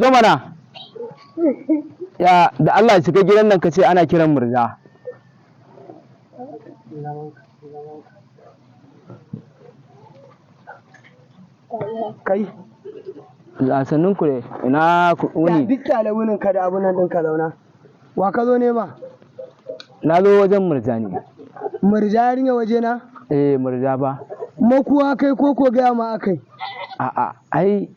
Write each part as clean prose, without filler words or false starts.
Zo mana. Ya da Allah, shiga gidan nan ka ce ana kiran Murja. Kai. A sannun ku ne, ina ku Ya wuni? Duk kyale wunin ka da abun nan ɗin, ka zauna. Wa ka zo nema? Na zo wajen Murja ne. Murja yarinya waje na? Eh, Murja ba. Makuwa kai ko ko gaya ma akai? A'a, ai.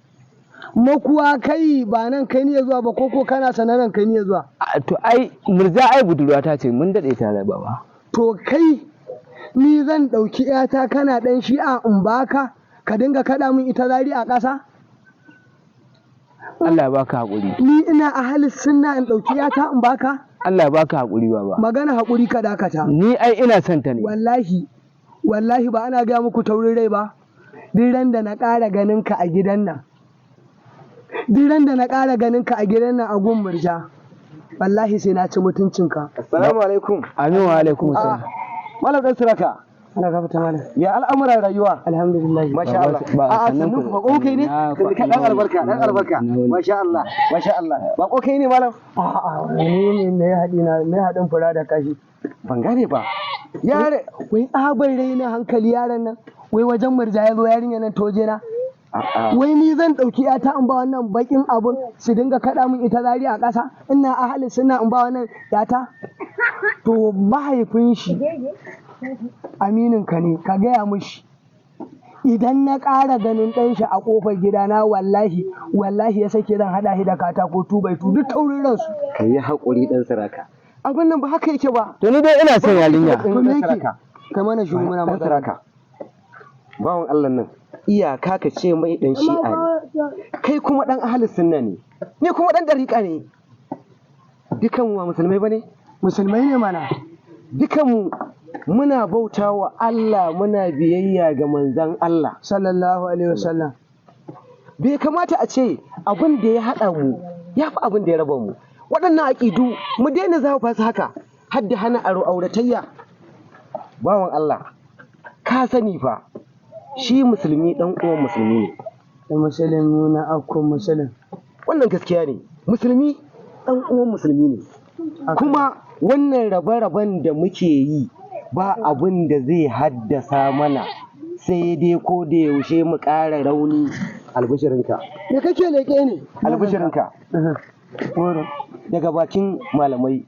Makuwa kai, ba nan kai ne zuwa ba, ko ko kana sanaran kai ne zuwa? To ai Murja ai budurwata ce, mun daɗe tare, baba. To kai, ni zan ɗauki 'yata kana ɗan Shi'a in baka ka dinga kaɗa min ita zari a ƙasa? Allah ya baka haƙuri. Ni ina ahli sunna in ɗauki 'yata in baka? Allah ya baka haƙuri, baba. Magana haƙuri, ka dakata. Ni ai ina son ta ne. Wallahi, wallahi, ba ana gaya muku taurin rai ba. Duk ran da na ƙara ganin ka a gidan nan, duk ran da na ƙara ganin ka a gidan nan a gun Murja, wallahi sai na ci mutuncinka. Assalamu alaikum. Amin, wa alaikum assalam. Malam Dan Suraka. Ana gafata, malam. Ya al'amuran rayuwa? Alhamdulillah. Masha Allah. Ba A'a, sannan sannu ku. ku, bako kai ne? Na Ka dan albarka, dan albarka. Na wuni. Masha Allah. Masha Allah. Bako kai ne, malam? A'a, ni ne me haɗi na me haɗin fura da kashi? Ban gane ba. Yare, wai tsabar raina hankali yaron nan, wai wajen Murja ya zo, yarinya nan toje na. A'a. Wai ni zan ɗauki 'yata in ba wannan baƙin abun su dinga kaɗa min ita zari a ƙasa? Ina ahli suna in ba wannan 'yata? To mahaifin shi aminin ka ne, ka gaya mishi idan na ƙara ganin ɗan shi a ƙofar gidana, wallahi, wallahi ya sake zan haɗa shi da katako 2 by 2, duk taurin ransu. Ka yi haƙuri, Dan Suraka. Abin nan ba haka yake ba. To ni dai ina son yarinya. To me Dan yake? Suraka. Kai mana shiru, muna Dan magana. Suraka. Bawan Allah nan. Iyaka ka ce mai dan Shi'a ne. Kai kuma dan ahli sunna ne. Ni kuma dan dariƙa ne. Dukan mu ba musulmai bane? Musulmai ne mana. Dukanmu muna bauta wa Allah, muna biyayya ga manzon Allah. Sallallahu alaihi wasallam. Bai kamata a ce abin da ya haɗa mu ya fi abin da ya raba mu. Waɗannan aƙidu mu daina zafafa su haka, har da hana aro auratayya. Bawan Allah, ka sani fa shi musulmi ɗan uwan musulmi ne. Da musulmi na akko musulun. Wannan gaskiya ne. Musulmi ɗan uwan musulmi ne. Kuma wannan rabe-raben da muke yi ba abin da zai haddasa mana sai dai ko da yaushe mu ƙara rauni. Albishirinka. Me kake leƙe ne? Albishirinka. Goro. Daga bakin malamai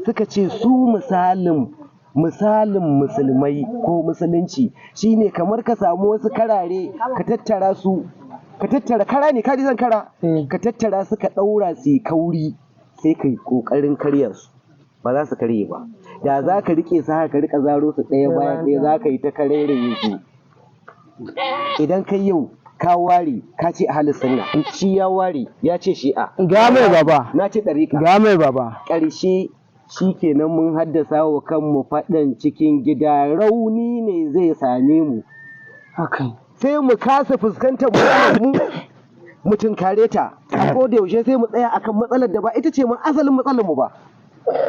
suka ce su misalin musulmai ko musulunci shine kamar ka samu wasu karare ka tattara su, ka tattara kara ne, ka ji zan kara, ka tattara su, ka ɗaura su yi kauri, sai ka yi ƙoƙarin karya su, ba za su karye ba. Da za ka riƙe su haka, ka riƙa zaro su ɗaya bayan ɗaya, za ka yi ta kareraye su. Idan kai yau ka ware ka ce ahlus sunna, shi ya ware ya ce Shi'a, Ga mai, baba. na ce ɗariƙa, Ga mai, baba. ƙarshe shi kenan mun haddasa wa kanmu faɗan cikin gida, rauni ne zai same mu, Haka. sai mu kasa fuskantar matsalar mu, mu tunkare ta. A ko da yaushe sai mu tsaya akan matsalar da ba ita ce ma asalin matsalar mu ba.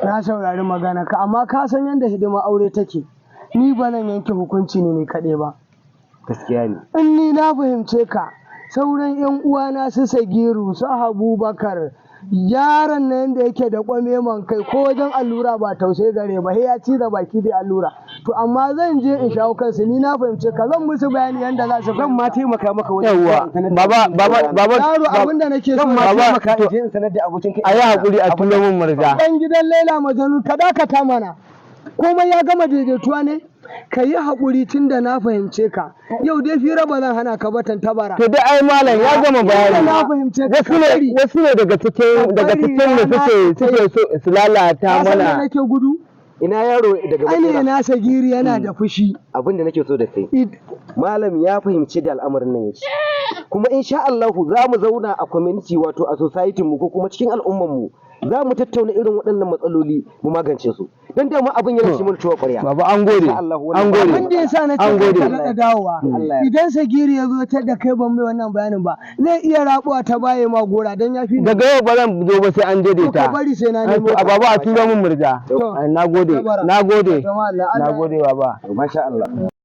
Na saurari magana ka, amma ka san yadda hidima aure take, ni ba zan yanke hukunci ne ni kaɗai ba. Gaskiya ne. In ni na fahimce ka, sauran yan uwana su Sagiru, su Abubakar, yaron nan da yake da kwame man kai, ko wajen allura ba tausayi gare ba, sai ya ci da baki da allura. To amma zan je in shawo kansu. Ni na fahimce ka, zan musu bayani yanda za su Zan ma taimaka maka wajen Yawwa. zuwa in sanar da Baba, abokin baba, ka. baba. Yaro, abin da nake so Zan ma Baba, taimaka in je in sanar da abokin ka. A yi haƙuri a turo min Murja. Dan gidan Laila Majanu, ka dakata mana. Komai ya gama daidaituwa ne. Ka yi haƙuri, tun da na fahimce ka. Yau dai fira ba zan hana ka ba, tabara. To dai ai malam ya gama bayani. Na fahimce ka. Wasu ne daga Ka bari cikin mu rana suke suke so su lalata Ka san me mana. nake gudu? Ina yaro daga Ai ne Makera? na Sagiri yana da fushi. Abin da nake so da kai, malam ya fahimci da al'amarin nan yake, kuma insha Allahu za mu zauna a community, wato a society mu ko kuma cikin al'ummar mu, za mu tattauna irin waɗannan matsaloli mu magance su, don dama abin yana ci mana tuwo ƙwarya. Baba, an gode. Insha Allah, wannan An gode. Abin da yasa na ce An gode. ka daɗa dawowa. Allah ya Idan Sagiri ya zo ta da kai ban mai wannan bayanin ba, zai iya rabuwa ta baye ma gora don ya fi ni. Daga yau ba zan zo ba sai an To daidaita. ka bari sai na Ai, nemo to, a ka. baba, a turo min Murja. To. Na gode. Tabara. Na gode. To, Allah. Na gode, baba. Masha Allah.